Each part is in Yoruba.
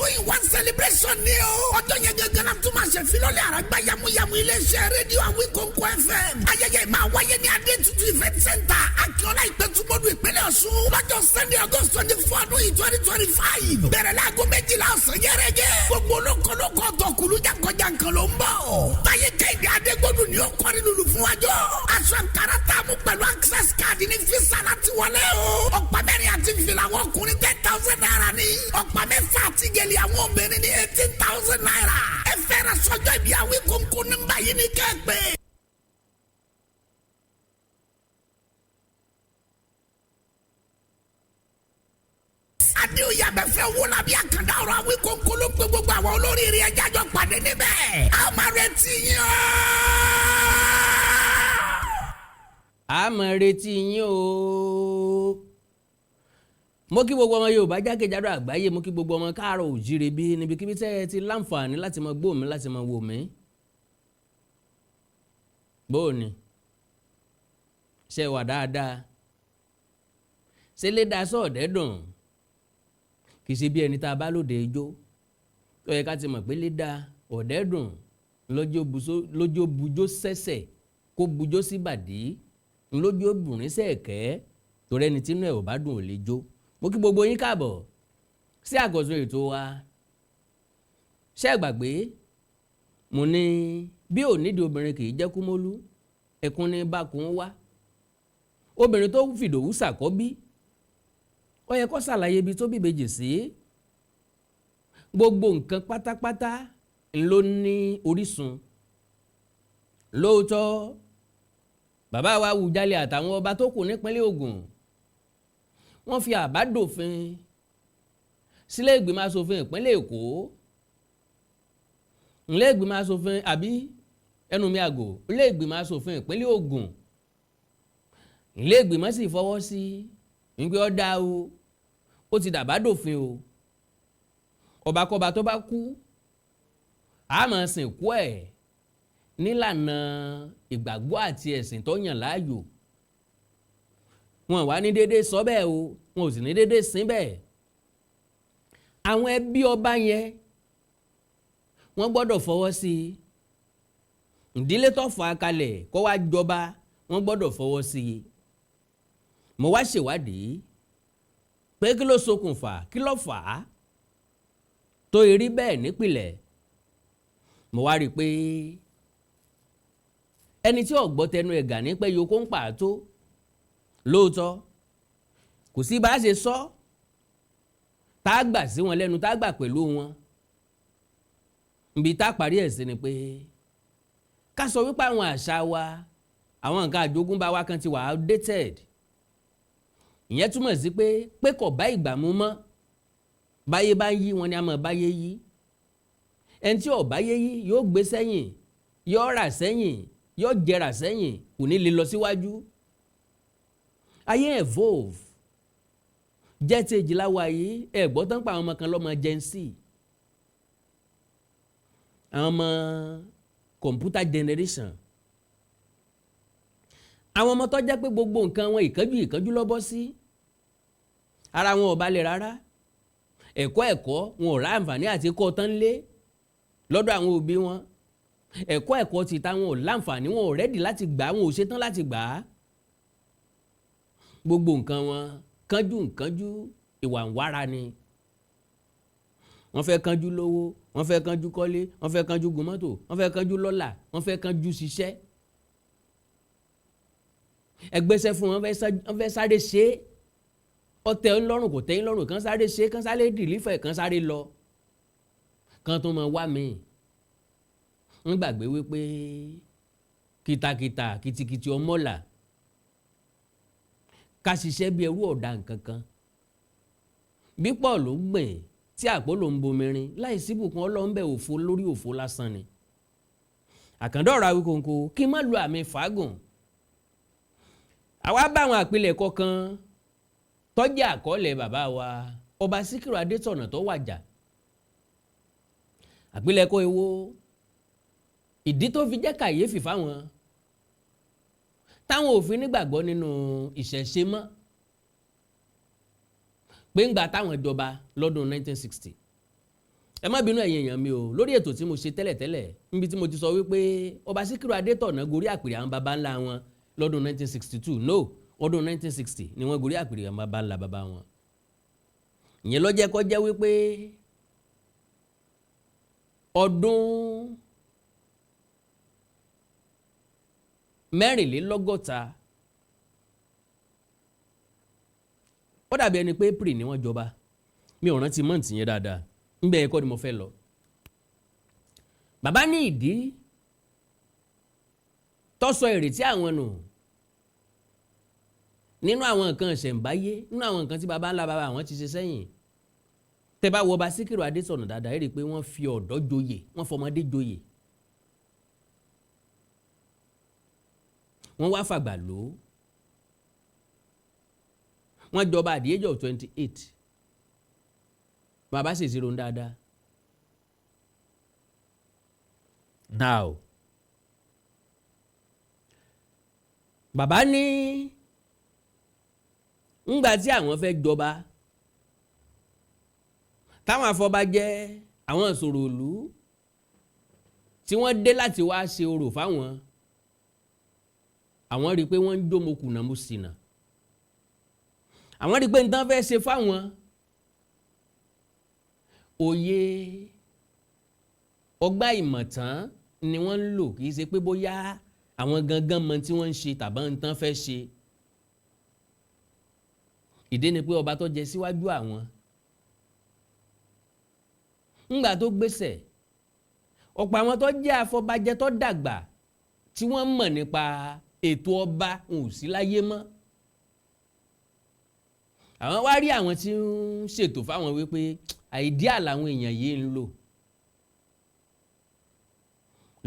Two in one celebration ni o. Ọjọ́ yẹn gẹ́gẹ́ la tún máa ṣe filọ́lẹ̀ àràgbá yamuyamu iléeṣẹ́ rédíò Awikonko FM. Ayẹyẹ máa wáyé ní Adétutù Event Center, Akíọ́lá, Ìpẹ́tùmọ́dù, ìpínlẹ̀ Ọ̀ṣun, lọ́jọ́ Sunday, August 24 ọdún yìí, 2025. Bẹ̀rẹ̀ láago 12 ọ̀sán yẹ́rẹ́gẹ́. Gbogbo olókolókó tọkùlù jankan-jankan ló ń bọ̀. Táyé Kẹ́hìndé Adégbòdù ni ó kọrin lulu fún wájọ́. Aṣọ àǹkárá tààmú pẹ̀lú access card ní fisa láti wọlé o. Ọ̀pá mẹ́rin àti fìlà àwọn ọkùnrin, ₦10,000 ní. Ọ̀pá mẹ́fà àti gèlè àwọn obìnrin ní ₦18,000. Ẹ fẹ́ràn sọjọ́ ìbí Awikonko, nọ́mbà yìí ní kẹ́ẹ̀pẹ́. Adéoyè Abẹ́fẹ́ wo làbí àkàndá ọ̀rọ̀ Awikonko ló pé gbogbo àwọn olóríire, ẹja jọ pàdé níbẹ̀. A máa retí yín o. A máa retí yín o. Mo kí gbogbo ọmọ Yorùbá jákèjádò àgbáyé, mo kí gbogbo ọmọ káàárọ̀ òjíire bí níbikíbi tẹ́ ẹ ti láǹfààní láti máa gbọ́ mi, láti máa wò mí. Bóò ni ṣe wà dáadáa? Ṣe lè dá sọ̀ọ́dẹ́ dùn? Kì í ṣe bí ẹni tá a bá lóde ijó tó yẹ ká ti mọ̀ pé lè dá ọ̀dẹ́ dùn lójó bujó sẹ́sẹ̀ kó bujó sí bàdí lójó bùrín sẹ̀kẹ́, torí ẹni tínú ẹ̀ ò bá dùn ò lè jó. Mo kí gbogbo yín káàbọ̀ sí àkóso ètò wa. Ṣé ẹ gbàgbé mo ní bí ò nídìí obìnrin kì í jẹ́ kúmólú, ẹkún ní bákun wá. Obìnrin tó fìdòwú sàkọ́bí, ó yẹ kó ṣàlàyé ibi tó bíbejì sí. Gbogbo nǹkan pátápátá ló ní orísun. Lóòótọ́, bàbá wa Awùjalẹ̀ àtàwọn ọba tó kù nípínlẹ̀ Ògùn, wọ́n fi àbádòfin sílé ìgbìmọ̀ asòfin ìpínlẹ̀ Èkó, ilé ìgbìmọ̀ asòfin, àbí ẹnu mi àgò, ilé ìgbìmọ̀ asòfin ìpínlẹ̀ Ògùn. Ilé ìgbìmọ̀ sì fọwọ́ sí wípé ó dá o, ó ti dàbádòfin o, ọbakọba tó bá kú, a máa sìnkú ẹ̀ nílànà ìgbàgbọ́ àti ẹ̀sìn tó yàn láàyò. Wọn wá ní déédéé sọ bẹ́ẹ̀ o, wọn ò sì ní déédéé sín bẹ́ẹ̀. Àwọn ẹbí ọba yẹn, wọ́n gbọ́dọ̀ fọwọ́ sí i. Ìdílé tó fà á kalẹ̀ kó wá jọba, wọ́n gbọ́dọ̀ fọwọ́ sí i. Mo wá ṣèwádìí pé kí ló ṣokùnfà, kí ló fà á tó rí bẹ́ẹ̀ nípìnlẹ̀. Mo wá rí i pé ẹni tí ò gbọ́ tẹnu ẹ̀gà ní pẹ́ yòókù ń pàtó. Lóòótọ́, kò sí bá a ṣe sọ tá a gbà sí wọn lẹ́nu, tá a gbà pẹ̀lú wọn. Nbi tá a parí ẹ̀ sí ni pé ká sọ wípé àwọn àṣà wa, àwọn nǹkan àjogúnbá wa kan ti wà outdated. Ìyẹn túmọ̀ sí pé kò bá ìgbà mu mọ́. Báyé bá ń yí wọn ni a mọ̀ báyé yí. Ẹni tí ò báyé yí yóò gbé sẹ́yìn, yóò rà sẹ́yìn, yóò jẹrà sẹ́yìn, kò ní lè lọ síwájú. Ayé evolve jẹ́ ti èjìlá wa yìí. Ẹ̀ gbọ́ tán pa àwọn ọmọ kan lọ́mọ Gen Z, àwọn ọmọ computer generation, àwọn ọmọ tó jẹ́ pé gbogbo nǹkan wọn, ìkánjú ìkánjú ló bọ́ sí. Ara wọn ò balẹ̀ rárá. Ẹ̀kọ́ ẹ̀kọ́ wọn ò ráǹfààní àti kọ́ tán lé lọ́dọ̀ àwọn òbí wọn. Ẹ̀kọ́ ẹ̀kọ́ ti ta wọn ò láǹfààní, wọn ò ready láti gbà, wọn ò ṣetán láti gbà á. Gbogbo nǹkan wọn, kánjú nkánjú, ìwà ń wára ni. Wọ́n fẹ́ kánjú lówó, wọ́n fẹ́ kánjú kọ́lé, wọ́n fẹ́ kánjú gun mọ́tò, wọ́n fẹ́ kánjú lọ́là, wọ́n fẹ́ kánjú ṣiṣẹ́. Ẹgbẹ́sẹ̀ fún wọn, wọ́n fẹ́ sáré ṣe é. Ọtẹ ńlọ́rùn, kò tẹ́yìn lọ́rùn, kán sáré ṣe, kán sáré deliver, kán sáré lọ, kán tó máa wá mi. Ń gbàgbé wípé kìtàkìtà kìtìkìtì ọmọlà, ká ṣiṣẹ́ bí ẹrú ọ̀dà nǹkan kan. Bí pọ̀ ló gbìn tí àpò ló ń bomirin láì síbùkún ọlọ́ńbẹ, òfo lórí òfo lásán ni. Àkàndá ọ̀rọ̀ Awíkonko, kí n má lu àmì fàágùn. Àwa bá àwọn àpilẹ̀kọ kan tọ́jú àkọọ́lẹ̀ bàbá wa Ọba Síkírù Adétọ̀nà tó wàjà. Àpilẹ̀kọ èwo, ìdí tó fi jẹ́ kàyéfì fáwọn táwọn òfin nígbàgbọ́ nínú ìṣẹ̀ṣe mọ́, pé ńgbà táwọn jọba lọ́dún 1960. Ẹ má bínú, ẹ̀yin èèyàn mi o, lórí ètò tí mo ṣe tẹ́lẹ̀tẹ́lẹ̀, níbi tí mo ti sọ wípé Ọba Síkírù Adétọ̀nà gorí àpèrè àwọn baba ńlá wọn lọ́dún 1962. No, ọdún 1960 ni wọ́n gorí àpèrè àwọn baba ńlá baba wọn. Ìyẹn ló jẹ́ kó jẹ́ wípé ọdún 64, ó dàbí ẹni pé April ni wọ́n jọba. Mi ò rántí month yẹn dáadáa ńbẹ ẹ̀kọ́ ni mo fẹ́ lọ. Bàbá ní ìdí tó sọ ìrètí àwọn nù nínú àwọn nǹkan ìṣẹ̀ǹbáyé, nínú àwọn nǹkan tí baba ńlá baba àwọn ti ṣe sẹ́yìn. Tẹ́ bá wo Ọba Síkírù Adétọ̀nà dáadáa, ẹ rí i pé wọ́n fi ọ̀dọ́ joyè, wọ́n fọmọdé joyè, wọ́n wá fàgbà lò ó. Wọ́n jọba at the age of 28. Bàbá sì ṣírò ń dáadáa. Now, bàbá ní ńgbà tí àwọn fẹ́ jọba, táwọn afọbajẹ, àwọn ìṣòro ìlú tí wọ́n dé láti wá ṣe orò fáwọn, àwọn rí i pé wọ́n ń jó mo kùnà mo ṣìnà. Àwọn rí i pé nǹkan fẹ́ ṣe fáwọn, òye ọgbà ìmọ̀tán ni wọ́n ń lò, kì í ṣe pé bóyá àwọn gangan mọ tí wọ́n ń ṣe tàbá nǹkan fẹ́ ṣe. Ìdí ni pé ọba tó jẹ síwájú àwọn, ńgbà tó gbéṣẹ̀, ọ̀pọ̀ àwọn tó jẹ́ afọbajẹ tó dàgbà tí wọ́n mọ̀ nípa ètò ọba wọn ò sí láyé mọ́. Àwọn wá rí àwọn tí ń ṣètò fáwọn wípé idea làwọn èèyàn yìí ń lò.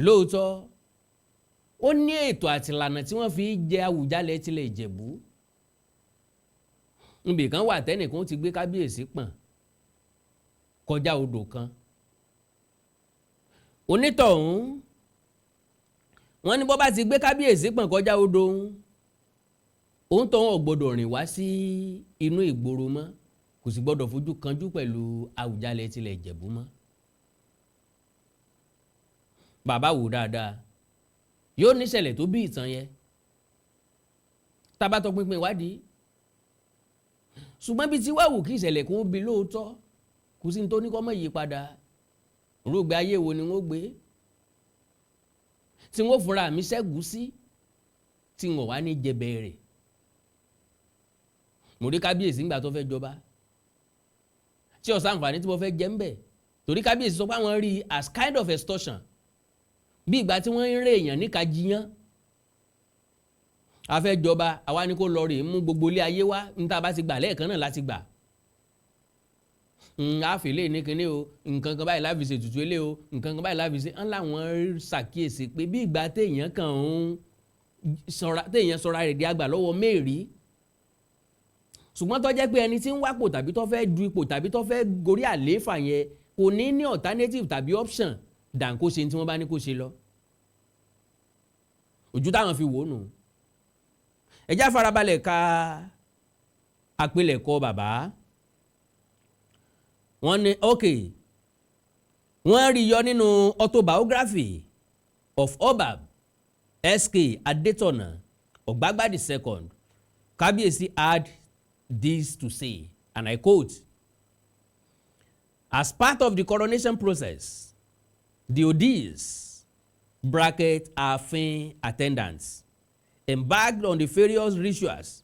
Lóòótọ́, ó ní ètò àtìlànà tí wọ́n fi jẹ Àwùjalẹ̀ tilẹ̀ Ìjẹ̀bú. Ibì kan wà tẹ́nìkan ti gbé kábíyèsí pọ̀n kọjá odò kan. Onítọ̀hún, wọ́n ní bó bá ti gbé kábíyèsí pọ̀n kọjá odò òun, òun tọ̀hún ò gbọ́dọ̀ rìn wá sí inú ìgboro mọ́, kò sì gbọ́dọ̀ fojú kanjú pẹ̀lú Àwùjalẹ̀ tilẹ̀ Ìjẹ̀bú mọ́. Bàbá wò dáadáa, yóò níṣẹ̀lẹ̀ tó bí ìtàn yẹn tábà tọpinpin ìwádìí. Ṣùgbọ́n bí tí wàá wù kí ìṣẹ̀lẹ̀ kún bí lóòótọ́, kò sí ní tó ní kọ́ mọ́ yí padà. Rúgbẹ́ ayé wo ni wọ́n gbé tí wọ́n fúnra mi ṣẹ́gun sí tí wọ́n wá ní jẹbẹ rẹ̀? Mo rí kábíyèsí ńgbà tó fẹ́ jọba tí ó ṣàǹfààní tí mo fẹ́ jẹ ń bẹ̀, torí kábíyèsí sọ pé àwọn rí as kind of extortion, bí ìgbà tí wọ́n ń rè èèyàn níka jiyàn. A fẹ́ jọba, àwa ni kò lọ rè mú gbogbo ilé ayé wá. Níta bá ti gbà lẹ́ẹ̀kan náà láti gbà àfìlè ní kinní o, nǹkan kan báyìí láfi ṣe ètùtù ilé o, nǹkan kan báyìí láfi ṣe ń. Láwọn ṣàkíyèsí pé bí ìgbà téèyàn kàn ń sọra, téèyàn sọra rẹ̀ di àgbà lọ́wọ́ mẹ́rìí. Ṣùgbọ́n tó jẹ́ pé ẹni tí ń wápò tàbí tó fẹ́ du ipò tàbí tó fẹ́ gorí àlééfà yẹn kò ní ní alternative tàbí option dàn kó ṣe tí wọ́n bá ní kó ṣe lọ. Ojú táwọn fi wò ó nù. Ẹ já farabalẹ̀ ka àpilẹ̀kọ bàbá. Wọ́n ní ok, wọ́n rí yọ nínú autobiography of Ọba S.K. Adétọ̀nà Ọ̀gbágbá the second. Kábíyèsí had this to say, and I quote, "As part of the coronation process, the Odis bracket Ààfin attendants embarked on the various rituals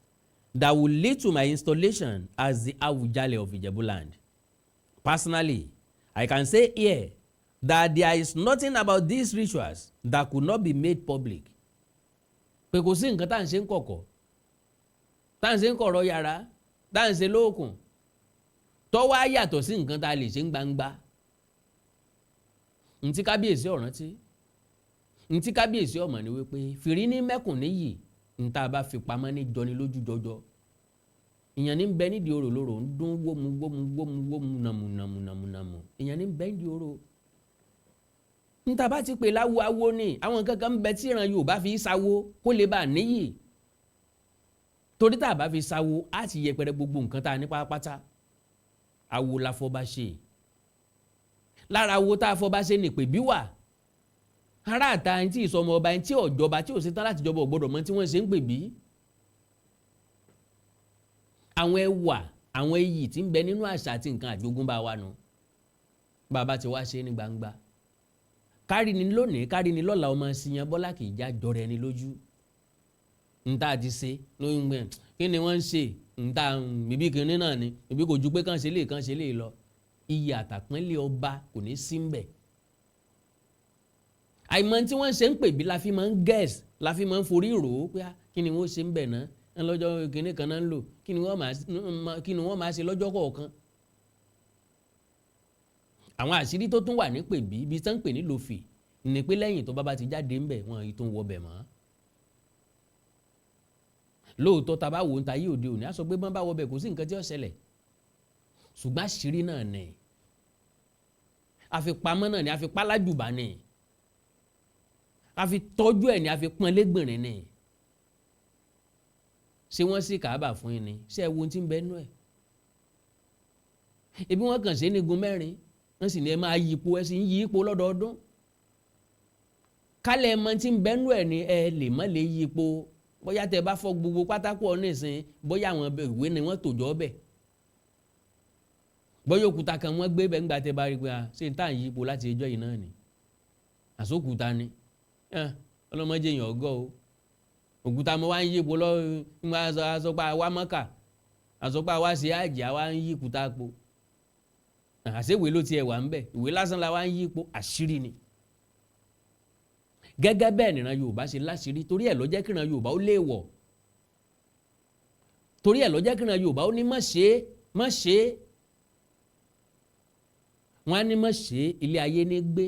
that would lead to my installation as the Awujale of Ijebuland. Personally, I can say here that there is nothing about these rituals that could not be made public." Pé kò sí nǹkan tá à ń ṣe ń kọ̀kọ̀, tá à ń ṣe ń kọ̀rọ̀ yàrá, tá à ń ṣe lóòkùn, tó wá yàtọ̀ sí nǹkan tá a lè ṣe ń gbangba. Ntí kábíyèsí ọ̀rántí, ntí kábíyèsí ọ̀mọ̀ ni wípé fìrí ní mẹ́kùn níyì, ntá bá fi pamọ́ ní jọni lójú jọjọ. Ìyẹn ní bẹ nídìí orò lóró ń dún wómu wómu wómu wómu nàmù nàmù nàmù nàmù. Ìyẹn ní bẹ nídìí orò. Níta bá ti pè láwo, awo ni. Àwọn nǹkan kan ń bẹ tí ìran Yorùbá fi sáwó kó lè bá a níyì, torí tá a bá fi sáwó, á ti yẹpẹrẹ gbogbo nǹkan tá a ní pátápátá. Awo la fọba ṣe. Lára wo tá a fọba ṣe ní pè bí wà, ará àta, ẹni tí ìsọmọ ọba, ẹni tí ọ̀jọba tí ò ṣe tán láti jọba, ò gbọ́dọ̀ mọ̀ tí wọ́n ṣe ń pè bí. Àwọn ẹwà, àwọn iyì tí ń bẹ nínú àṣà àti nǹkan àjogúnbá wa nù. Bàbá ti wá ṣe ní gbangba, kárí ni lónìí, kárí ni lọ́la, ọmọ síyan bọ́lá kì í já jọrọ ẹni lójú. Nta ti ṣe lóyún gbẹ, kí ni wọ́n ń ṣe nta bíbí kìnínní náà ni bíbí kò ju pé kàn ṣe lè kàn ṣe lè lọ. Iyì àtàpọ́nlé ọba kò ní sí ń bẹ̀. Àìmọ̀ tí wọ́n ṣe ń pè bí la fi máa ń guess, la fi máa ń forí rò ó pé kí ni wọ́n ṣe ń bẹ̀ náà lọ́jọ́ kìnínní kan náà ń lò, kí ni wọ́n máa ṣe lọ́jọ́ kọ̀ọ̀kan. Àwọn àṣírí tó tún wà ní pèbí, ibi tán ń pè ní lòfì, ní pé lẹ́yìn tó bá bá ti jáde ńbẹ̀, wọn yìí tó ń wọbẹ̀ mọ́. Lóòótọ́, tá a bá wò ń ta yí òde òní, á sọ pé bọ́n bá wọbẹ̀, kò sí nǹkan tí ó ṣẹlẹ̀, ṣùgbọ́n àṣírí náà ni àfipamọ́ náà ni, àfipálájùbà ni, àfi tọ́jú ẹ̀ ni, àfi pọ́n lẹ́gbìnrin ni. Ṣé wọ́n sì kàábà fún yín ni? Ṣé ẹ wo ohun tí ń bẹ nú ẹ̀? Ebi wọ́n kàn ṣe ní igun mẹ́rin, wọ́n sì ní ẹ máa yípo, ẹ sì ń yí ipò lọ́dọọdún. Kálẹ̀ ẹ mọ tí ń bẹ nú ẹ̀ ni, ẹ lè má lè yípo. Bóyá tẹ bá fọ́ gbogbo pátákó ọ nísìn, bóyá àwọn ìwé ni wọ́n tòjọ́ bẹ̀, bóyá òkúta kan wọ́n gbé bẹ́ẹ̀ ńgbà tẹ bá rí pé ṣé n tá à ń yípo láti ẹjọ́ yìí náà ni, àsókúta ni. Ọlọ́mọdé yẹn ọgọ́ o, òkúta mo wá ń yípo lọ, àsọpá wa mọ́kà, àsọpá wa ṣe àjẹ́, àwa ń yí òkúta po. Àṣewèé ló tiẹ̀ wà ń bẹ̀, ìwé lásán la wá ń yípo. Àṣírí ni. Gẹ́gẹ́ bẹ́ẹ̀ nìran Yorùbá ṣe láṣìírí. Torí ẹ̀ ló jẹ́ kíran Yorùbá ó léèwọ̀, torí ẹ̀ ló jẹ́ kíran Yorùbá ó ní má ṣe é, má ṣe é. Wọ́n á ní má ṣe é, ilé ayé ní gbé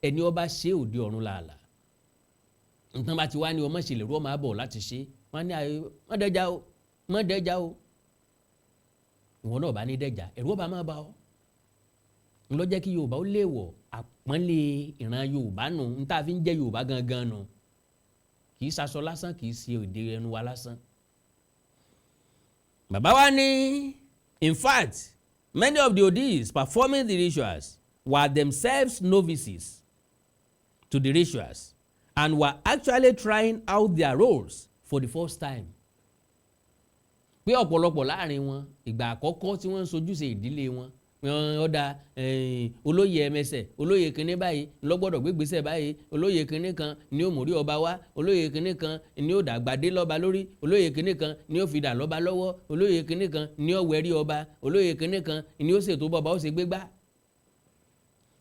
ẹni ọba ṣe òde ọ̀run làálàá. Nǹkan bá ti wá ní ọmọ ṣèlérí, ọmọ àbọ̀ láti ṣe. Wọ́n á ní àyè má dẹ́jà o, má dẹ́jà o. Ìwọ náà bá ní dẹ́jà, ẹ̀rù ọba máa bá ọ. Ńlọ jẹ́ kí Yorùbá ó léèwọ̀. Àpọ́nlé ìran Yorùbá nù, ń tá a fi ń jẹ́ Yorùbá gangan nù. Kì í ṣaṣọ lásán, kì í ṣe èdè ẹnu wa lásán. Bàbá wa ní, in fact, many of the Odis performing the rituals were themselves novices to the rituals and were actually trying out their roles for the first time. Pé ọ̀pọ̀lọpọ̀ láàrin wọn, ìgbà àkọ́kọ́ tí wọ́n ń sojúṣe ìdílé wọn, ọ̀dà olóyè ẹ̀mẹsẹ̀, olóyè kínní báyìí lọ́gbọ́dọ̀ gbégbèsè báyìí, olóyè kínní kan ni ó mórí ọba wá, olóyè kínní kan ni ó dàgbàdé lọ́ba lórí, olóyè kínní kan ni ó fìdà lọ́ba lọ́wọ́, olóyè kínní kan ni ó wẹ̀rí ọba, olóyè kínní kan ni ó ṣètò bọ́ba ó ṣe gbégbá.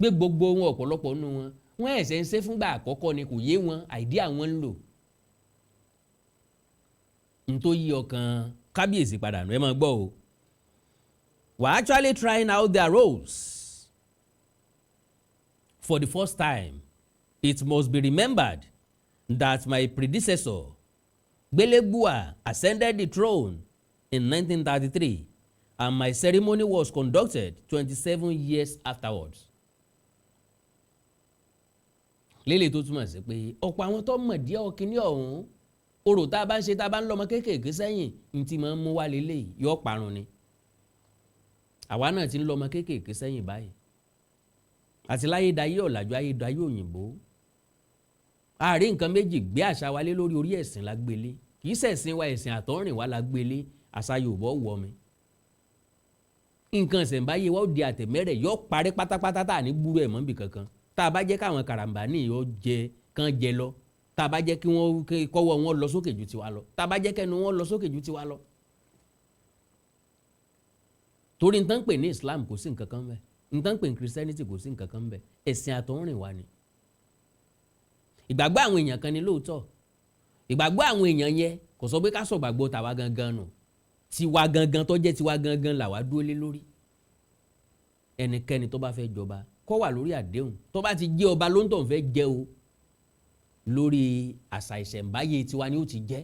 Pé gbogbo wọn, ọ̀pọ̀lọpọ̀ nínú wọn, wọ́n ẹ̀sẹ̀ ń ṣe fúngbà àkọ́kọ́ ni, kò yé wọn, idea wọn ń lò. N tó yí ọkàn kábíyèsí padà nù, ẹ máa gbọ́ o. Were actually trying out their roles for the first time. It must be remembered that my predecessor, Gbelegbua, ascended the throne in 1933 and my ceremony was conducted 27 years afterwards. Lélẹ̀ tó túmọ̀ sí pé ọ̀pọ̀ àwọn tó mọ̀ díẹ̀ ọ̀kìnní ọ̀hún, orò tá a bá ń ṣe, tá a bá ń lọ́mọ kéékèèké sẹ́yìn, ní ti máa ń mú wá lélẹ̀ yọ parun ni. Àwa náà ti ń lọ́mọ kéékèèké sẹ́yìn báyìí, àti láyédáyé ọ̀làjú, ayédáyé òyìnbó, àárín nǹkan méjì gbé àṣà wa lé lórí. Orí ẹ̀sìn la gbélé, kì í ṣẹ̀sìn wa, ẹ̀sìn àtọ́rìn wa la gbélé. Àṣà Yorùbá wọ̀ mi, nǹkan ìṣẹ̀ǹbáyé wa ó di àtẹ̀mẹ́rẹ̀, yọ parí pátápátá, tá à ní gbúrú ẹ̀ mọ́ níbì kankan. Tá a bá jẹ́ káwọn karambà ní yọ jẹ kán jẹ lọ, tá a bá jẹ́ kí wọ́n kọ́wọ́ wọn lọ sókè ju tiwa lọ, tá a bá jẹ́ kẹ́nu wọn lọ sókè ju tiwa lọ. Torí n tán pè ní Islam, kò sí nǹkan kan bẹ́ẹ̀. N tán pè ní Christianity, kò sí nǹkan kan bẹ́ẹ̀. Ẹ̀sìn àtọ̀húnrìn wa ni. Ìgbàgbọ́ àwọn èèyàn kan ní lóòótọ́. Ìgbàgbọ́ àwọn èèyàn yẹn kò sọ pé ká sọ gbàgbọ́ tàwa gangan nù. Tiwa gangan tó jẹ́ tiwa gangan làwa dúró lé lórí. Ẹnikẹ́ni tó bá fẹ́ jọba, kó wà lórí àdéhùn. Tó bá ti jẹ́ ọba ló ń tọ̀ fẹ́ jẹ́ o, lórí àṣà ìṣẹ̀ǹbáyé tiwa ni ó ti jẹ́.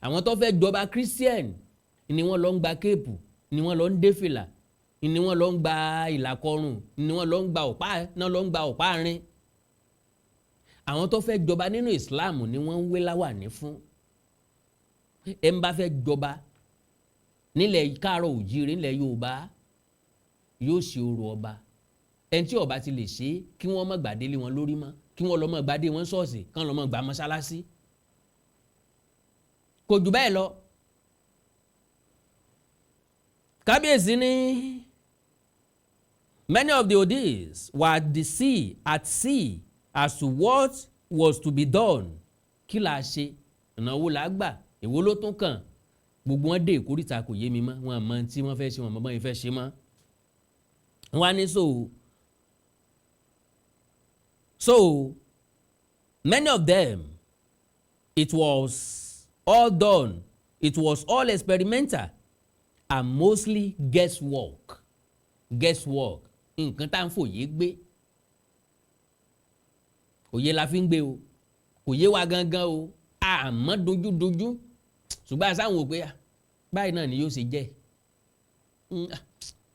Àwọn tó fẹ́ jọba Christian ni wọ́n lọ ń gba cape, ni wọ́n lọ ń dé fìlà, ni wọ́n lọ ń gba ìlàkọrùn, ni wọ́n lọ ń gba ọ̀pá náà, lọ ń gba ọ̀pá rin. Àwọn tó fẹ́ jọba nínú Islam ni wọ́n ń wé láwàní fún. Ẹ ń bá fẹ́ jọba nílẹ̀ káàárọ̀ òjíire, nílẹ̀ Yorùbá, yóò ṣe orò ọba. Ẹni tí ó bá ti lè ṣe, kí wọ́n má gbàdé lé wọn lórí mọ́, kí wọ́n lọ mọ́ gbàdé wọn ṣọ́ọ̀ṣì, kán lọ mọ́ gbà mọ́ṣáláṣí. Kò jù bẹ́ẹ̀ lọ. Kábíyèsí ní many of the Odis were at sea as to what was to be done. Kí la ṣe? Ìnáwó la gbà? Èwo ló tún kàn? Gbogbo wọn dé ìkórìtà, kò yé mi mọ́. Wọn mọ tí wọ́n fẹ́ ṣe, wọn mọ bọ́n fẹ́ ṣe mọ́. Wọ́n á ní so many of them, it was all done, it was all experimental and mostly guesswork. Guesswork, nǹkan tá à ń fòye gbé, òye la fi ń gbé o, kò yé wa gangan o, àmọ́ dojúdojú, ṣùgbọ́n àṣàwọn ò pé báyìí náà ni yóò ṣe jẹ́.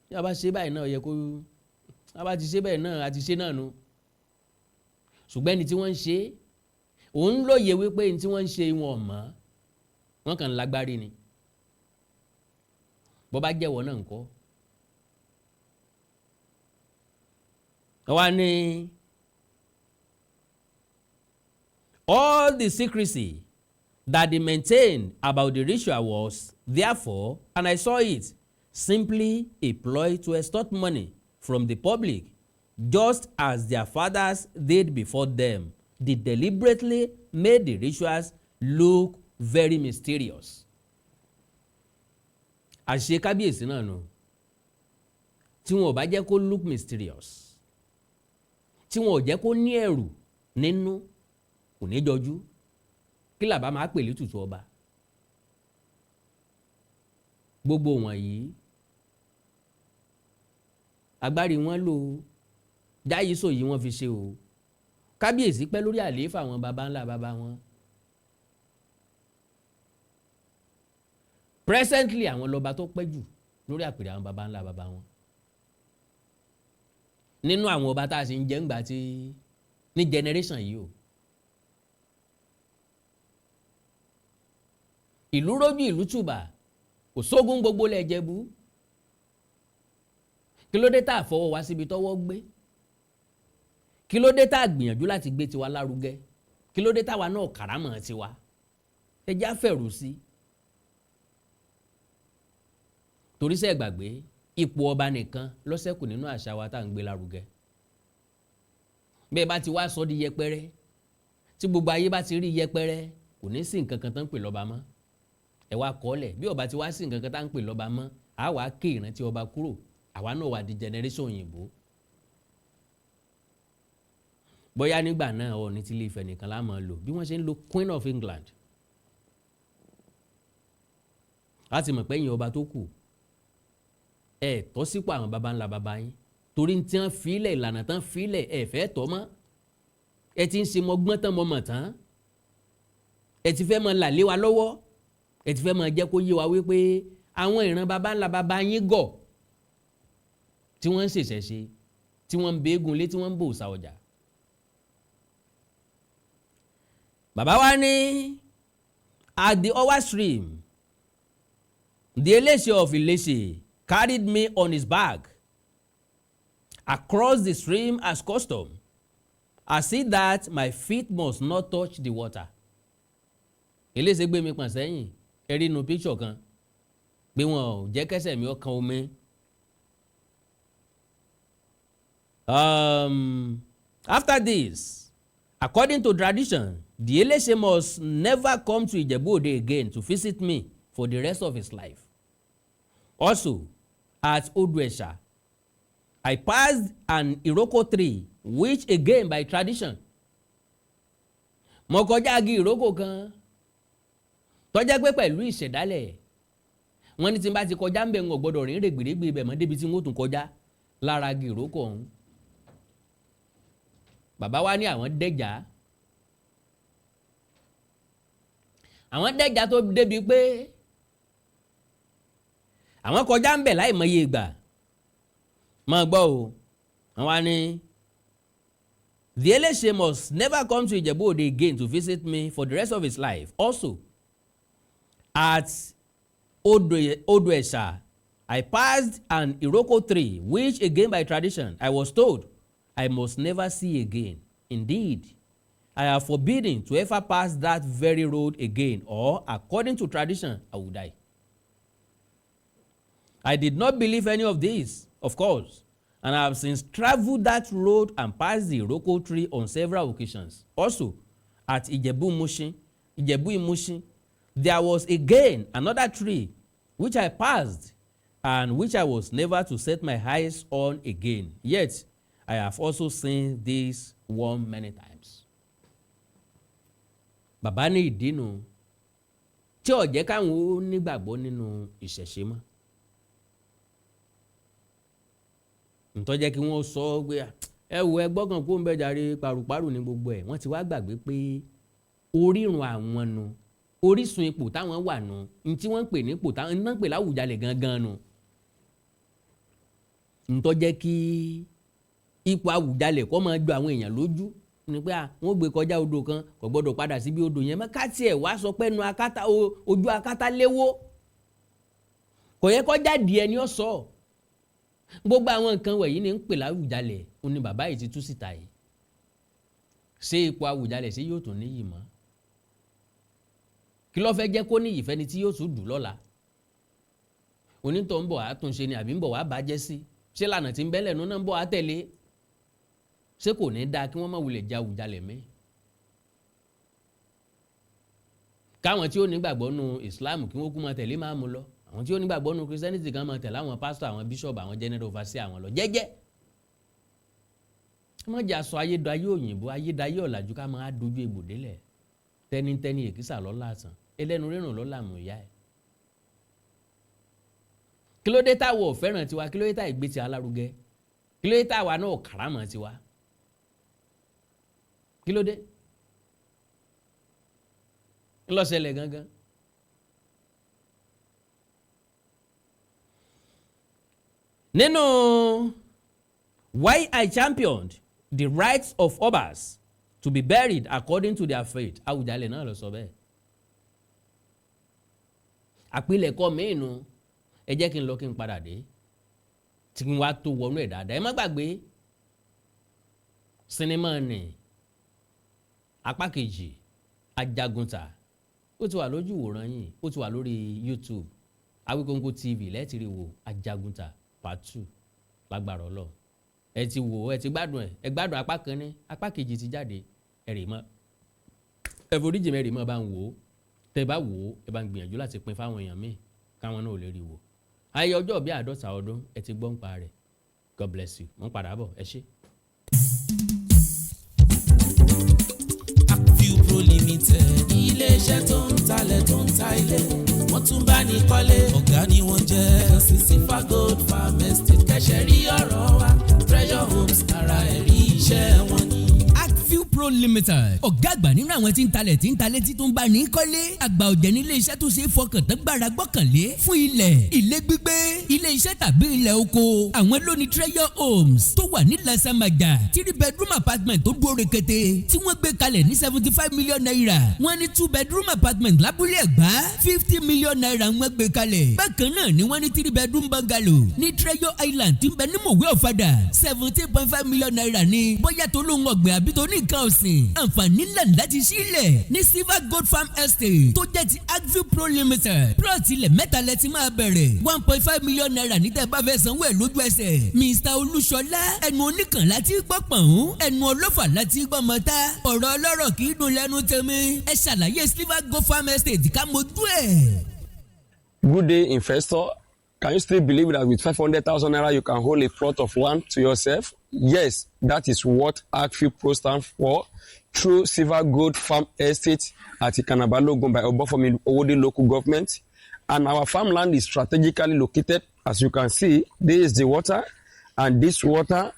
Bí a bá ṣe báyìí náà, yẹ kó a bá ti ṣe bẹ́ẹ̀ náà, a ti ṣe náà nu. Ṣùgbọ́n ẹni tí wọ́n ń ṣe, òun lóye wípé ẹni tí wọ́n ń ṣe, wọn ò mọ̀, wọ́n kàn ń lágbárí ni. Bó bá jẹ́wọ́ náà ńkọ́? Wọ́n ní all the secrecy that they maintained about the ritual was therefore, and I saw it, simply a ploy to extort money from the public, just as their fathers did before them. They deliberately made the rituals look very mysterious. Àṣe kábíyèsí náà nù, tí wọn ò bá jẹ́ kó look mysterious, tí wọn ò jẹ́ kó ní ẹ̀rù nínú, kò ní jọjú. Kí làbá máa pè létùtù ọba? Gbogbo wọ̀nyí, agbárí wọn lò jáyé sòyí wọn fi ṣe o. Kábíyèsí pẹ́ lórí àlééfà àwọn baba ńlá baba wọn. Presently, àwọn lọ́ba tó pẹ́ jù lórí àpèrè àwọn baba ńlá baba wọn nínú àwọn ọba tá a sì ń jẹ́ ńgbà tí ní generation yìí o. Ìlú rójú, ìlú tùbà, kò sógun gbogbo lẹ́jẹ̀bú. Kí ló dé tá a fọwọ́ wá síbi tọ́wọ́ gbé? Kí ló dé tá a gbìyànjú láti gbé tiwa lárugẹ? Kí ló dé táwa náà kàrámọ̀ tiwa? Ẹ já fẹ̀rù sí. Torí sẹ́ gbàgbé, ipò ọba nìkan ló ṣẹ́kù nínú àṣà wa tá à ń gbé lárugẹ. Bẹ́ẹ̀ bá ti wá sọ di yẹpẹrẹ, tí gbogbo ayé bá ti rí yẹpẹrẹ, kò ní sí nǹkan kan tó ń pè lọ́ba mọ́. Ẹ wá kọ́lẹ̀, bí ọba ti wá sí nǹkan kan tá ń pè lọ́ba mọ́, á wàá ké ìrántí ọba kúrò, àwa náà wà di generation òyìnbó. Bóyá nígbà náà, Ọọ̀ni tí Ilé Ifẹ̀ nìkan la máa lò, bí wọ́n ṣe ń lo Queen of England. Láti mọ̀ pé ẹ̀yin ọba tó kù, ẹ tọ́ sípò àwọn baba ńlá baba yín, torí tí wọ́n filẹ̀, ìlànà tán filẹ̀, ẹ fẹ́ tọ́ mọ́. Ẹ ti ń ṣe mọ gbọ́n tán, mọ mọ̀ tán, ẹ ti fẹ́ mọ là lé wa lọ́wọ́, ẹ ti fẹ́ mọ jẹ́ kó yé wa wípé àwọn ìran baba ńlá baba yín gọ̀, tí wọ́n ń ṣèṣẹ̀ ṣe, tí wọ́n ń beégun lé, tí wọ́n ń bò òòṣà ọjà. Bàbá wa ní at the Owa stream, the Elese of Ilese carried me on his back across the stream as custom. I see that my feet must not touch the water. Elese gbé mi pọ̀n sẹ́yìn. Ẹ rí inú píṣọ̀ kan pé wọn ò jẹ́ kẹ́sẹ̀ mi ó kan omi. After this, according to tradition, the Elese must never come to Ijebu-Ode again to visit me for the rest of his life. Also, at Odu-Esha, I passed an iroko tree which again by tradition. Mo kọjá igi ìrókò kan tó jẹ́ pé pẹ̀lú ìṣẹ̀dálẹ̀, wọ́n ní tí n bá ti kọjá ń bẹ̀, ń gbọ́dọ̀ rìn règbèrègbè ibẹ̀ mọ́ débi tí n ó tún kọjá lára igi ìrókò ọ̀hún. Bàbá wa ní àwọn dẹ́jà, àwọn dẹ́jà tó débi pé àwọn kọjá ń bẹ̀ láì mọye ìgbà. Máa gbọ́ o, àwọn á ní the Elese must never come to Ijebu-Ode again to visit me for the rest of his life. Also, at Odo Esha, I passed an Iroko tree which again by tradition I was told I must never see again. Indeed, I am forbidden to ever pass that very road again or, according to tradition, I will die. I did not believe any of this, of course, and I have since traveled that road and passed the Iroko tree on several occasions. Also, at Ijebu Imushin, there was again another tree which I passed and which I was never to set my eyes on again. Yet, I have also seen this one many times. Bàbá ní ìdínú tí ó jẹ́ káwọn ó nígbàgbọ́ nínú ìṣẹ̀ṣe mọ́. Ntọ́ jẹ́ kí wọ́n sọ ọ́ pé ẹ wo, ẹ gbọ́kàn kó ń bẹ jàre, paruparu ní gbogbo ẹ̀. Wọ́n ti wá gbàgbé pé orírun àwọn nu, orísun ipò táwọn wà nu, ní tí wọ́n ń pè ní ipò táwọn ń pè láwùjalè gangan nu. Ntọ́ jẹ́ kí ipò Àwùjalẹ̀ kọ́ máa jọ àwọn èèyàn lójú ni pé wọ́n gbé kọjá odò kan, kò gbọ́dọ̀ padà síbi odò yẹn mọ́. Ká tiẹ̀ wá sọ pé ẹnu akátá, ojú akátá léwó, kò yẹ kó jáde. Ẹni ó sọ gbogbo àwọn nǹkan wọ̀nyí ni ń pè láwùjalẹ̀. Ó ní bàbá yìí ti tú síta yìí. Ṣé ipò Àwùjalẹ̀, ṣé yóò tún níyì mọ́? Kí ló fẹ́ jẹ́ kó níyì fẹ́ni tí yóò tún dùn lọ́la? Onítọ̀ ń bọ̀ àtúnṣe ni àbí ń bọ̀ wá bàjẹ́ sí? Ṣé lànà tí ń bẹ́lẹ̀ nù náà ń bọ̀ á tẹ̀lé? Ṣé kò ní dáa kí wọ́n má wulẹ̀ ja Àwùjalẹ̀ mẹ́? Káwọn tí ó nígbàgbọ́ nu Islam, kí wọ́n kú máa tẹ̀lé máa mú lọ. Àwọn tí ó nígbàgbọ́ nu Christianity kan máa tẹ̀lé àwọn pásítọ̀, àwọn bíṣọ̀bù, àwọn general overseer àwọn lọ jẹ́jẹ́. Wọ́n jà sọ ayédáyé òyìnbó, ayédáyé ọ̀làjú, ká máa dojú egbò délẹ̀. Tẹ́nitẹ́ni èkísà lọ́la àtàn, ẹlẹ́nu rírùn lọ́la mú ìyá ẹ̀. Kí ló dé táwọn ò fẹ́ràn tiwa? Kí ló dé táwọn ìgbé ti alárugẹ? Kí ló dé táwa náà kàrámọ̀ tiwa? Kí ló dé? Ń lọ ṣẹlẹ̀ gangan. Nínú "Why I Championed the Rights of Obas to be Buried According to Their Faith", Àwùjalẹ̀ náà lọ sọ bẹ́ẹ̀. Àpilẹ̀kọ mìíràn, ẹ jẹ́ kí n lọ, kí n padà dé, tí n wá tó wọnú ẹ̀ dáadáa. Ẹ má gbàgbé sinimá ni apá kejì, Ajagunta. Ó ti wà lójú ìwòran yìí, ó ti wà lórí YouTube, Awikonko TV lẹ́ẹ̀tì wò. Ajagunta part 2, lágbára Ọlọ́run, ẹ ti wò, ẹ ti gbádùn ẹ. Ẹ gbádùn apá kan, ní apá kejì ti jáde. Ẹ rè mọ́, ẹ foríjì mẹ́rì mọ́, bá ń wò ó. Tẹ bá wò ó, ẹ bá ń gbìyànjú láti pín fáwọn èèyàn míì káwọn náà ò lè rí wò. Ayé ọjọ́ bíi 50 ọdún, ẹ ti gbọ́ ń pa rẹ̀. God bless you. Mo ń padà bọ̀. Ẹ ṣé. Akview Pro Limited, iléeṣẹ́ tó ń talẹ̀, tó ń ta ilé, wọ́n tún bá ní kọ́lé. Ọ̀gá ni wọ́n jẹ́. Kàn sí Sifa Gold Farm Estate, kẹ́sẹ̀ rí ọ̀rọ̀ wa. Treasure Homes, ara ẹ̀rí iṣẹ́ wọn ni. Akview Pro Limited, ọ̀gá àgbà nínú àwọn tí ń talẹ̀, tí ń talẹ̀, tí tó ń bá ní kọ́lé. Àgbà ọ̀jẹ̀ ní ilé-iṣẹ́ tó ṣe é fọkàn tán, gbára gbọ́kànlé fún ilẹ̀, ilé gbígbé, ilé iṣẹ́ tàbí ilẹ̀ oko. Àwọn ló ní Treasure Homes tó wà ní Lasamaja, three bedroom apartment tó dúró rekete tí wọ́n gbé kalẹ̀ ní ₦75 million. Wọ́n ní two bedroom apartment lábúlé Ẹ̀gbá, ₦50 million wọ́n gbé kalẹ̀. Bákan náà ni wọ́n ní three bedroom bungalow ní Treasure Island tí ń bẹ ní Mòwe Ọ̀fadà, ₦17.5 million ní. Bóyá tó lóun ọ̀gbìn àbí tó ní nǹkan ọ̀sìn, àǹfààní ńlá láti sílẹ̀ ní Silver Gold Farm Estate tó jẹ́ ti Agview Pro Limited. Plot ilẹ̀ mẹ́ta lẹ ti máa bẹ̀rẹ̀, ₦1.5 million ní tẹ́ bá fẹ́ sanwó ẹ̀ lójú ẹsẹ̀. Mr Olúṣọlá, ẹnu oníkàn láti gbọ́ pọ̀n, ẹnu ọlọ́fà láti gbọ́ mọ́ta. Ọ̀rọ̀ ọlọ́rọ̀ kì í dùn lẹ́nu tèmi. Ẹ ṣàlàyé Silver Gold Farm Estate ká mojú ẹ̀. Good day, investor. Can you still believe that with 500,000 naira you can hold a plot of land to yourself? Yes, that is what Agview Pro stands for through Silver Gold Farm Estate at Ikanabalogun by Obafemi Owode local government. And our farmland is strategically located. As you can see, this is the water, and this water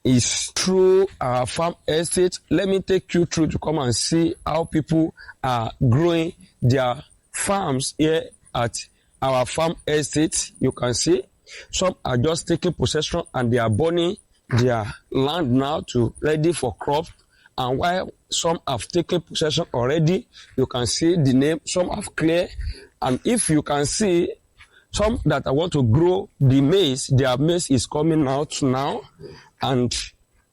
is through our farm estate. Let me take you through to come and see how people are growing their farms here at our farm estate. You can see some are just taking possession and they are burning their land now to ready for crop. And while some have taken possession already, you can see the name, some have cleared. And if you can see, Some that I want to grow the maize, their maize is coming out now. And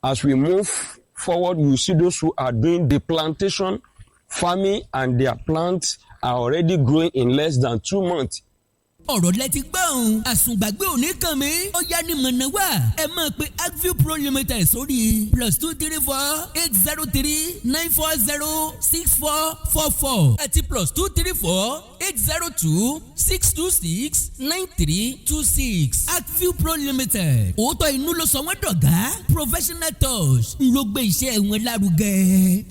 as we move forward, you see those who are doing the plantation farming and their plants are already growing in less than 2 months. Ọ̀rọ̀ lẹ ti gbọ́n àsùngbàgbé òní kàn mí ó yá ní mọ̀nà wá. Ẹ máa pe Agview Pro Limited sórí +234 803 940 6444 àti +234 802 626 9326. Agview Pro Limited, òótọ́ inú ló sọ wọ́n dọ̀gá. Professional touch ló gbé iṣẹ́ wọn lárugẹ.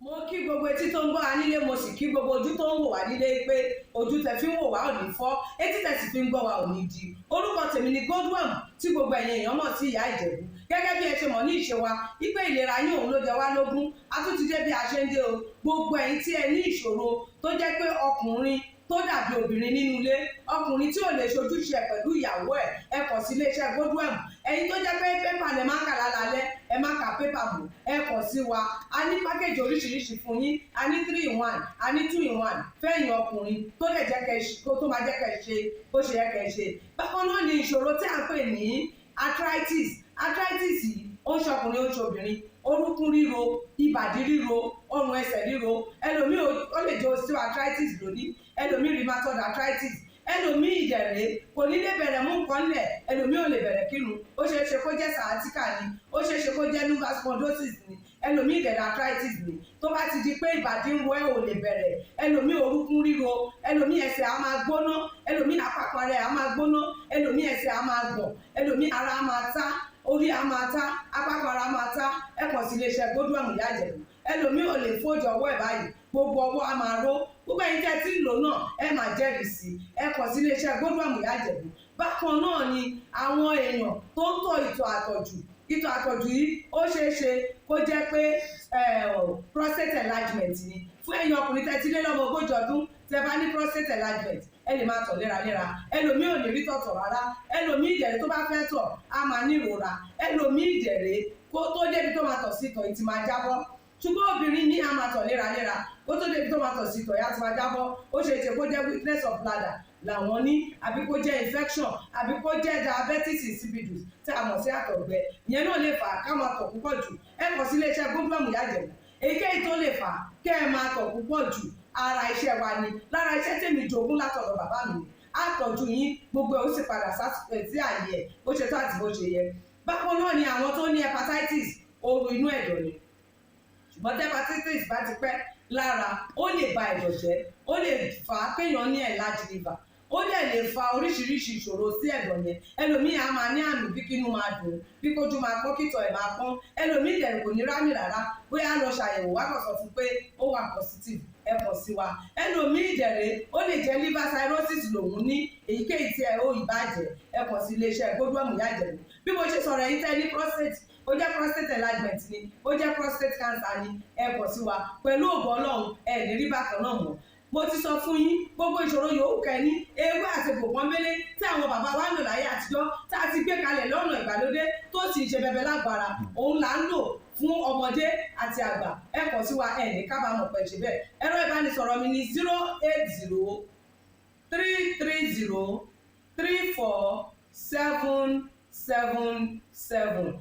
Mo kí gbogbo etí tó ń gbọ́ wa nílé, mo sì kí gbogbo ojú tó ń wò wá nílé pé ojú tẹ fi ń wò wá ò ní fọ́, etí tẹ sì fi ń gbọ́ wa ò ní di. Orúkọ tèmi ni Godwin, tí gbogbo ẹ̀yin èèyàn mọ̀ sí Ìyá Ìjẹ̀bú. Gẹ́gẹ́ bí ẹ ṣe mọ̀ ní ìṣe wa wípé ìlera yín òun ló jẹ wá lógún, a tún ti dé bí a ṣe ń dé o. Gbogbo ẹ̀yin tí ẹ ní ìṣòro tó jẹ́ pé ọkùnrin tó dàbí obìnrin nínú ilé, ọkùnrin tí ò lè ṣojúṣe ẹ̀ pẹ̀lú ìyàwó ẹ̀, ẹ kàn sí iléeṣẹ́ Godwin. Ẹ̀yin tó jẹ́ pé pépà lẹ máa ń kà lálálẹ́, ẹ má ka pépà bò, ẹ kàn sí wa. A ní package oríṣiríṣi fún yín. A ní three in one, a ní two in one fẹ́yìn ọkùnrin tó lè jẹ́ kẹ́ tó máa jẹ́ kẹ́ ṣe bó ṣe yẹ kẹ́ ṣe. Bákan náà ni ìṣòro tí à ń pè ní arthritis. Arthritis yìí, ó ń ṣọkùnrin, ó ń ṣobìnrin. Orúnkún ríro, ìbàdí ríro, ọrùn ẹsẹ̀ ríro. Ẹlòmíì, ó lè jẹ́ osteoarthritis lónìí, ẹlòmíì rheumatoid arthritis, ẹlòmíì ìdẹ̀rẹ̀ kò ní lè bẹ̀rẹ̀ mú nǹkan lẹ̀, ẹlòmíì ò lè bẹ̀rẹ̀ kírun. Ó ṣeé ṣe kó jẹ́ sciatica ni, ó ṣeé ṣe kó jẹ́ lumbar spondylosis ni, ẹlòmíì ìdẹ̀rẹ̀ arthritis ni. Tó bá ti di pé ìbàdí ń wọ ẹ́, ò lè bẹ̀rẹ̀, ẹlòmíì orúnkún ríro, ẹlòmíì ẹsẹ̀ á máa gbóná, ẹlòmíì àpapọ̀ rẹ̀ á máa gbóná, ẹlòmíì ẹsẹ̀ á máa gbọ̀n, ẹlòmíì ara á máa tá, orí á máa tá, apákan ara máa tá, ẹ kàn sí iléeṣẹ́ Godwin Ìyá Ìjẹ̀bú. Ẹlòmíì ò lè fold ọwọ́ ẹ̀ báyìí, gbogbo ọwọ́ á máa ró. Gbogbo ẹ̀yin tẹ́ tí ń lò náà, ẹ máa jẹ́rìí sí i. Ẹ kàn sí iléeṣẹ́ Godwin Ìyá Ìjẹ̀bú. Bákan náà ni àwọn èèyàn tó ń tọ̀ ìtọ̀ àtọ̀jù. Ìtọ̀ àtọ̀jù yìí, ó ṣeé ṣe kó jẹ́ pé prostate enlargement ni. Fún ẹ̀yin ọkùnrin tẹ́ ti lé lọ́mọ 40 ọdún, tẹ́ bá ní prostate enlargement, ẹ lè máa tọ̀ léraléra. Ẹlòmíì ò ní rí tọ̀tọ̀ rárá. Ẹlòmíì ìdẹ̀rẹ̀, tó bá fẹ́ tọ̀, á máa ní ìrora. Ẹlòmíì ìdẹ̀rẹ̀, kó tó débi tó máa tọ̀ sí, ìtọ̀ yìí ti máa jábọ́. Ṣùgbọ́n obìnrin ní, á máa tọ̀ léraléra, kó tó débi tó máa tọ̀ sí, ìtọ̀ yìí á ti máa jábọ́. Ó ṣe é ṣe kó jẹ́ weakness of bladder làwọn ní, àbí kó jẹ́ infection, àbí kó jẹ́ diabetes insipidus tí a mọ̀ sí àtọ̀gbẹ. Ìyẹn náà lè fà á ká máa tọ̀ púpọ̀ jù. Ẹ kàn sí iléeṣẹ́ Godwin Ìyá Ìjẹ̀bú. Èyíkéyìí tó lè fà á kẹ́ ẹ máa tọ̀ púpọ̀ jù, ara iṣẹ́ wa ni. Lára iṣẹ́ tèmi jogún látọ̀dọ̀ bàbá mi ni. Àtọ̀jú yín, gbogbo ẹ̀ ó sì padà sí àyè ẹ̀ bó ṣe tó àti bó ṣe yẹ. Bákan náà ni àwọn tó ní hepatitis, ooru inú ẹ̀dọ̀ ni. Ṣùgbọ́n tí hepatitis bá ti pẹ́ lára, ó lè ba ẹ̀dọ̀ jẹ́, ó lè fà á kéèyàn ní enlarged liver, ó dẹ̀ lè fa oríṣiríṣi ìṣòro sí ẹ̀dọ̀ yẹn. Ẹlòmíì á máa ní àmì bí kínú máa dùn, bí kójú máa pọ́n, kítọ̀ ẹ̀ máa pọ́n. Ẹlòmíì dẹ̀ kò ní rámì rárá. Bóyá lọ ṣàyẹ̀wò wá, kàn sọ fún pé ó wà positive. Ẹ kàn sí wa. Ẹlòmíì dẹ̀rẹ̀, ó lè jẹ́ liver cirrhosis lòun ní. Èyíkéyìí tí ẹ ó ìbàjẹ́, ẹ kàn sí iléeṣẹ́ Godwin Ìyá Ìjẹ̀bú. Bí mo ṣe sọ̀rọ̀, ẹ̀yin tẹ́ ní prostate, ó jẹ́ prostate enlargement ni, ó jẹ́ prostate cancer ni, ẹ kàn sí wa. Pẹ̀lú ògo Ọlọ́run, ẹ ní rí bákan náà mọ́. Mo ti sọ fún yín, gbogbo ìṣòro yòówù kẹ́ni, ewé àti pòpọ́nbélé tí àwọn bàbá wa ń lò láyé àtijọ́, tá a ti gbé kalẹ̀ lọ́nà ìgbàlódé, tó sì ń ṣe bẹbẹ lágbára, òun là ń lò fún ọmọdé àti àgbà. Ẹ kàn sí wa, ẹ ní kábàámọ̀ pẹ̀ ṣe bẹ́ẹ̀. Ẹ̀rọ ìbánisọ̀rọ̀ mi ní 08033034777,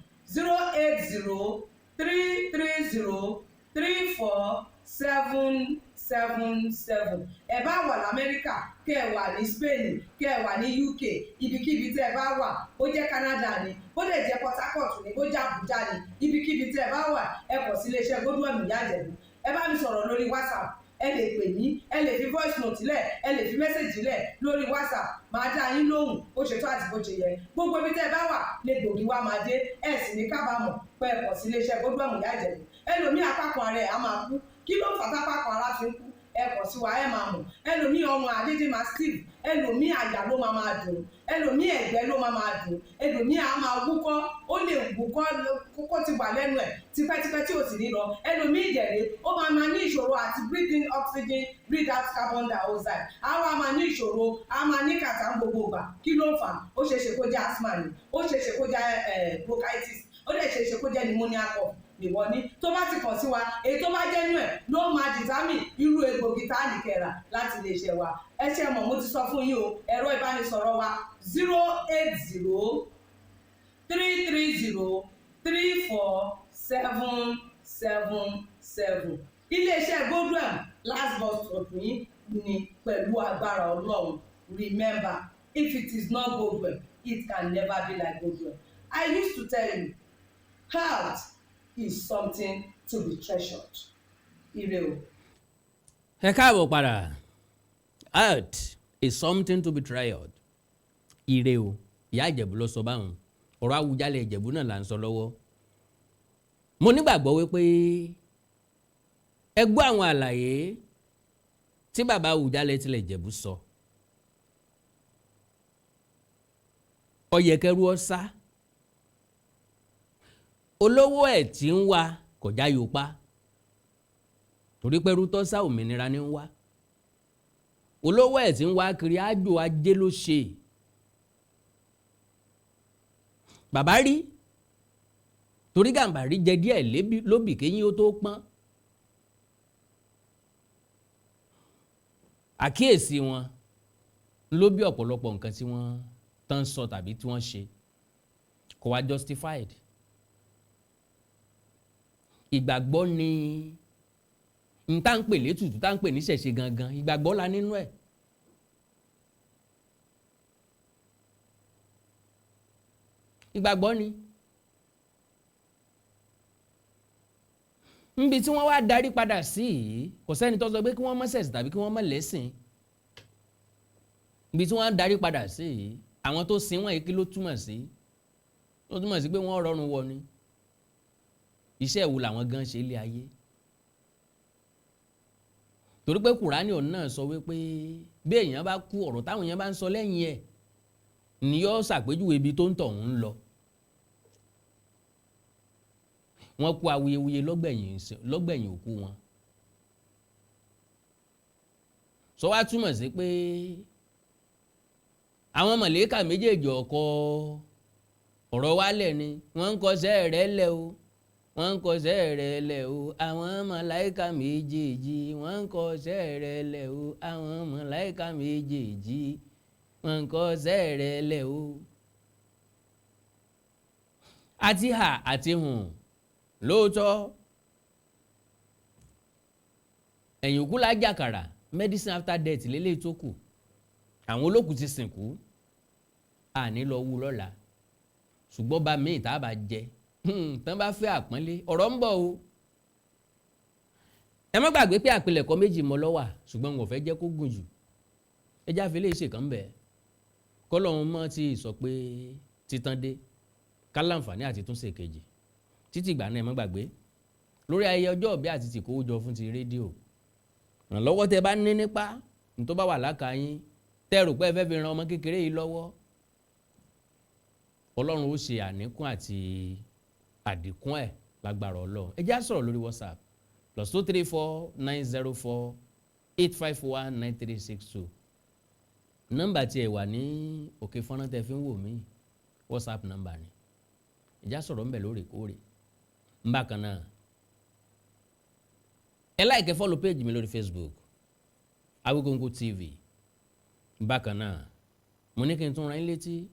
08033034777. Ẹ bá wà lamẹ́ríkà, kẹ́ ẹ wà ní Spain, kẹ́ ẹ wà ní UK, ibikíbi tẹ́ ẹ bá wà, bó jẹ́ Canada ni, bó lè jẹ́ Port Harcourt ni, bó jẹ́ Abuja ni, ibikíbi tẹ́ ẹ bá wà, ẹ kàn sí iléeṣẹ́ Godwin Ìyá Ìjẹ̀bú. Ẹ bá mi sọ̀rọ̀ lórí WhatsApp, ẹ lè pè mí, ẹ lè fi voice note lẹ̀, ẹ lè fi message lẹ̀ lórí WhatsApp, máa dá yín lóhùn bó ṣe tó àti bó ṣe yẹ. Gbogbo ibi tẹ́ ẹ bá wà lè gbòógì wá máa dé. Ẹ sì ní kábàámọ̀ pé ẹ kàn sí iléeṣẹ́ Godwin Ìyá Ìjẹ̀bú. Ẹlòmíì, apákan ara ẹ̀ á máa kú. Kí ló ń fà tápákan ara fi ń kú? Ẹ kàn sí wa, ẹ máa mọ̀. Ẹlòmíì, ọrùn àdédé máa stiff, ẹlòmíì, àyà ló máa máa dùn, ẹlòmíì, ẹ̀gbẹ́ ló máa máa dùn, ẹlòmíì á máa wúkọ́, ó lè wúkọ́ kókó ti wà lẹ́nu ẹ̀ tipẹ́tipẹ́ tí ò sì ní lọ. Ẹlòmíì ìdẹ̀rẹ̀, ó máa máa ní ìṣòro àti breathe in oxygen, breathe out carbon dioxide. Á wá máa ní ìṣòro, á máa ní kàtà ń gbogbo ìgbà. Kí ló ń fà? Ó ṣeé ṣe kó jẹ́ asthma ni, ó ṣeé ṣe kó jẹ́ bronchitis, ó lè ṣeé ṣe kó jẹ́ pneumonia cough. Nìwọ ní tó bá ti kàn sí wa, èyí tó bá jẹ́ nú ẹ̀ ló máa determine irú egbògi tá a ní kẹ́ra láti lè ṣe wa. Ẹ ṣe mọ̀, mo ti sọ fún yín o. Ẹ̀rọ ìbánisọ̀rọ̀ wa, 08033034777. Iléeṣẹ́ Godwem, last bus stop yín ni pẹ̀lú agbára Ọlọ́run. Remember, if it is not Godwem, it can never be like Godwem. I used to tell you, health is something to be treasured. Ire o. Ẹ káàbọ̀ padà. Health is something to be treasured. Ire o. Ìyá Ìjẹ̀bú ló sọ báwọn. Ọ̀rọ̀ Awùjalẹ̀ Ìjẹ̀bú náà là ń sọ lọ́wọ́. Mo nígbàgbọ́ wípé ẹ gbọ́ àwọn àlàyé tí bàbá Awùjalẹ̀ tilẹ̀ Ìjẹ̀bú sọ. Ó yẹ kẹ́rú ọ sá, olówó ẹ̀ tí ń wá kọjá yóò pa, torí pé ẹrú tó sá, òmìnira ní ń wá. Olówó ẹ̀ tí ń wá kiri, ájò ajé ló ṣe. Bàbá rí torí Gàmbàrí jẹ díẹ̀ lóbì kéyìn ó tó pọ́n. Àkíyèsí wọn ló bí ọ̀pọ̀lọpọ̀ nǹkan tí wọ́n tán sọ tàbí tí wọ́n ṣe kò wá justified. Ìgbàgbọ́ ni n tá ń pè létùtù, tá ń pè níṣẹ̀ṣe gangan. Ìgbàgbọ́ la nínú ẹ̀. Ìgbàgbọ́ ni. Níbi tí wọ́n wá darí padà sí yìí, kò sẹ́ni tó sọ pé kí wọ́n má ṣẹ̀sìn tàbí kí wọ́n má lẹ́sìn. Níbi tí wọ́n darí padà sí yìí, àwọn tó sin wọ́n yìí, kí ló túmọ̀ sí? Ó túmọ̀ sí pé wọ́n rọrùn wọ ni. Iṣẹ́ wo làwọn gan ṣe lé ayé? Torí pé Kùránì ọ̀hún náà sọ wípé bí èèyàn bá kú, ọ̀rọ̀ táwọn èèyàn bá ń sọ lẹ́yìn ẹ̀ ni yóò ṣàpèjúwe ibi tó ń tọ̀ ń lọ. Wọ́n kú awuyewuye lọ́gbẹ̀yìn òkú wọn. Sọ wá túmọ̀ sí pé àwọn mọ̀lẹ́kà méjèèjì ọkọ̀ ọ̀rọ̀ wálẹ̀ ni wọ́n ń kọsẹ́ rẹ̀ lẹ̀ o, wọ́n ń kọsẹ́ rẹ̀ lẹ̀ o. Àwọn mọ̀láìkà méjèèjì, wọ́n ń kọsẹ́ rẹ̀ lẹ̀ o. Àwọn mọ̀láìkà méjèèjì, wọ́n ń kọsẹ́ rẹ̀ lẹ̀ o. Àti hà àti hùn lóòótọ́, ẹ̀yìn òkú la jàkàrà. Medicine after death lélẹ́yìí tó kù. Àwọn olókùú ti sìnkú, àní lọ wú lọ́la, ṣùgbọ́n bá míì tá a bá jẹ tán bá fẹ́ àpọ́nlé, ọ̀rọ̀ ń bọ̀ o. Ẹ má gbàgbé pé àpilẹ̀kọ méjì mọ́ lọ́wà, ṣùgbọ́n n ò fẹ́ jẹ́ kó gùn jù. Ẹ jáfe lè ṣe kàn bẹ́ẹ̀ kọ́lọ́hún mọ́ tí sọ pé títàn dé ká láǹfààní àti túnṣe kejì títí ìgbà náà. Ẹ má gbàgbé lórí ayẹyẹ ọjọ́ ìbí àti tìkówójọ fún ti rédíò. Ìrànlọ́wọ́ tẹ bá ní nípa ní tó bá wà lákàáyín, tẹ́ rò pé ẹ fẹ́ fi ran ọmọ kékeré yìí lọ́wọ́, Ọlọ́run ó ṣe àníkún àti àdínkún ẹ̀ lágbára Ọlọ́run. Ẹ já sọ̀rọ̀ lórí WhatsApp, +2349048519362. Nọ́mbà tí ẹ wà ní òkè fọ́nrán tẹ́ fi ń wò mí, WhatsApp nọ́mbà ni. Ẹ já sọ̀rọ̀ ńbẹ̀ lóòrèkóòrè. Bákan náà, ẹ like, follow page mi lórí Facebook, Awikonko TV. Bákan náà, mo ní kí n tún ra yín létí,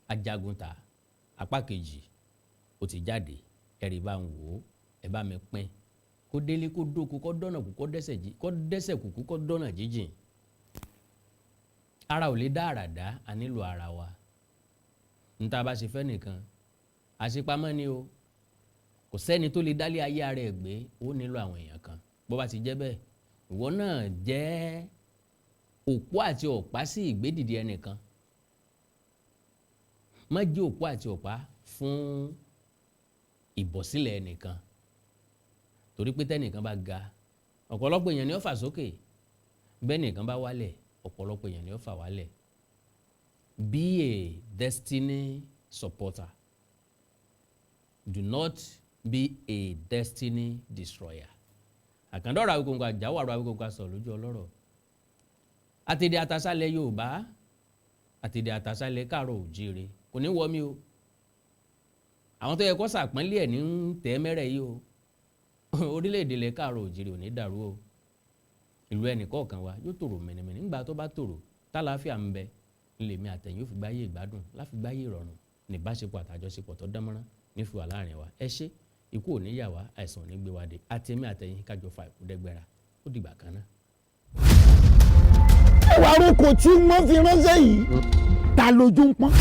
Ajagunta apá kejì ó ti jáde. Ẹ̀rí bá ń wò ó, ẹ bá mi pín kó délé, kó dóko, kó dọ́nà kú, kó dẹ́sẹ̀ kúkú, kó dọ́nà jíjìn. Ara ò lè dá àrà dá, a nílò ara wa. Níta bá ṣe fẹ́ nìkan àṣepamọ́ ni o. Kò sẹ́ni tó lè dálé ayé ara ẹ̀ gbé, ó nílò àwọn èèyàn kan. Bó bá ti jẹ́ bẹ́ẹ̀, ìwọ náà jẹ́ òpó àti ọ̀pá sí ìgbédìde ẹnìkan. Má jẹ́ òpó àti ọ̀pá fún ìbọ̀sílẹ̀ ẹnìkan, torí pé tẹ́nìkan bá ga, ọ̀pọ̀lọpọ̀ èèyàn ni ó fà sókè. Bẹ́ẹ̀ nìkan bá wálẹ̀, ọ̀pọ̀lọpọ̀ èèyàn ni ó fà wálẹ̀. Be a destiny supporter, do not be a destiny destroyer. Àkàndọ̀rọ̀ Awikonko, àjáwàrọ̀ Awikonko, sọ̀rọ̀ lójú ọlọ́rọ̀. Àtẹ̀dé àtàsálẹ̀ Yorùbá, àtẹ̀dé àtàsálẹ̀ káàrọ̀ òjíire, kò ní wọ́ mi o. Àwọn tó yẹ kó sàpọ́nlé ẹ̀ ní ń tẹ́ mẹ́rẹ̀ yìí o. Orílẹ̀-èdè ilẹ̀ káàrọ̀ òjìrì ò ní dàrú o. Ìlú ẹnì kọ̀ọ̀kan wa yóò tòrò mẹ̀nẹ̀mẹ̀nẹ̀. Nígbà tó bá tòrò, tálàáfíà ń bẹ, ńlẹ̀mí àtẹ̀yìn ó fi gbáyé ìgbádùn, láfi gbáyé ìrọ̀rùn, níbáṣepọ̀ àtàjọṣepọ̀ tó dánmọ́rán nífi wà láàrin wa. Ẹ ṣé. Ikú ò ní yà wá, àìsàn ò ní gbé wa dé. Àtẹ̀mí àtẹ̀yìn kájọ fa ìkú dẹ́gbẹ́ra. Ó dìgbà kan náà. Ẹwà aróko tí wọ́n fi ránṣẹ́ yìí, ta lójú ń pọ́n.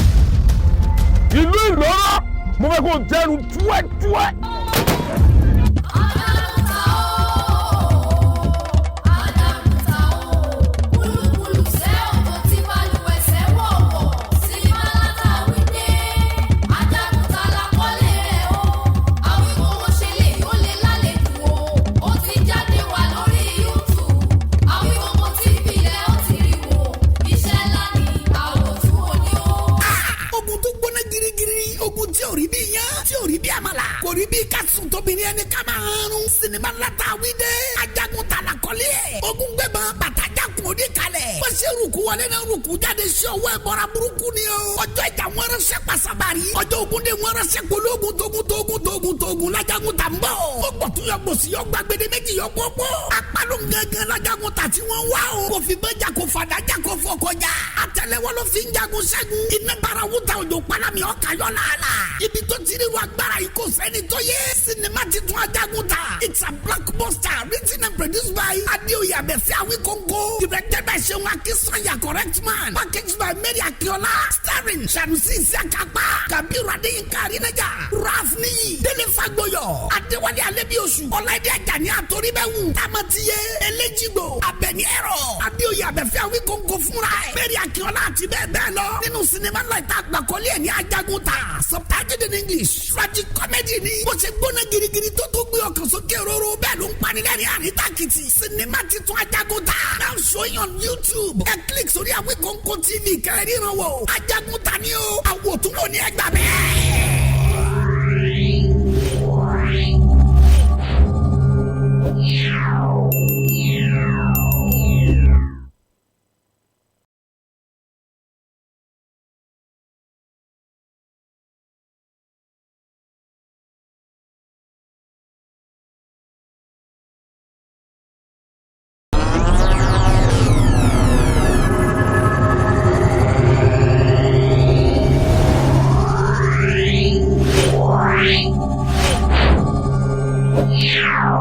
Ìlú Ìlọ́rọ̀, mo fẹ́ kó jẹ́nu túẹ́túẹ́. Àdàmúta o, Àdàmúta o, kúlúkúlù sẹ́ òjò tí balùwẹ̀ sẹ́ wọ̀wọ̀, sinimá látàwí dé, Àdàmúta lákọ́lé rẹ̀ o, Awíkòwò ṣe lè yóò lè lálejò o, ó ti jáde wá lórí YouTube, Awíkòwò TV lẹ́ ó ti rí wò, iṣẹ́ ńlá ni àwòtún òní o. Ogun tó gbóná girigiri, ogun tí ò rí bí iyán, tí ò rí bí àmàlà, kò rí bí kásùn tóbìnrin ẹni ká máa rún. Sinimá látàwí dé, Ajagun tala kọ́lé ẹ̀. Ogun gbẹ̀bọ̀n bàtàjà kun òní kalẹ̀. Bó ṣe rúkú wọlé náà rúkú jáde, sí ọwọ́ ẹ̀ bọ́ra burúkú ni o. Ọjọ́ ìjà wọn ránṣẹ́ pàṣàbàrí, ọjọ́ ogun de wọn ránṣẹ́ pológun togun togun togun togun. Lajagun ta ń bọ̀. Ó gbọ̀ tún yọ gbòsì, yọ gbàgbede méjì, yọ pọ́pọ́. Apálọ̀ gangan lajagun ta tí wọ́n wá o. Kò fi bẹ́jà, kò fàdájà, kò fọkọjà. Àtẹ́lẹwọ́ ló fi ń jagun ṣẹ́gun. Iná bara wuta, òjò palami, ọkà yọ làálà. Ibi tó ti ríru agbára yìí, kò sẹ́ni tó yẹ. Sinimá titun Ajagun Ta, it's a blockbuster written and produced by Adeoye Abẹ́fẹ́ Awikonko, directed by Seun Akínsanya, correct man, packaged by Mary Akiola, starring Sanusi Isiakapa, Kabiru Adeyinka Arinaja, Ralph Niyi, Dele Fagboyo, Adéwálé Alebiosu, Ọláìdé Ajani, Àtòríbẹ̀wù, Tamatiye Elejigbo, Abẹni Ẹ̀rọ, Adeoye Abẹ́fẹ́ Awikonko fúnra ẹ̀, Mary Akiola àti bẹ́ẹ̀ bẹ́ẹ̀ lọ. Nínú sinimá náà ìta àgbàkọ́lé ẹ̀ ní Ajagun Ta, subtitled in English, tragic comedy ni. Bó ṣe gbóná girigiri tó tó gbé ọkàn sókè róró, bẹ́ẹ̀ ló ń panilẹ́rìn àríntàkìtì. Sinimá titun Ajagun Ta now showing on YouTube. Ẹ click sórí Awikonko TV kẹrìnrán wò. Ajagun Ta ni o, àwòtúnwò ní ẹgbàá bẹ́ẹ̀. Yeah.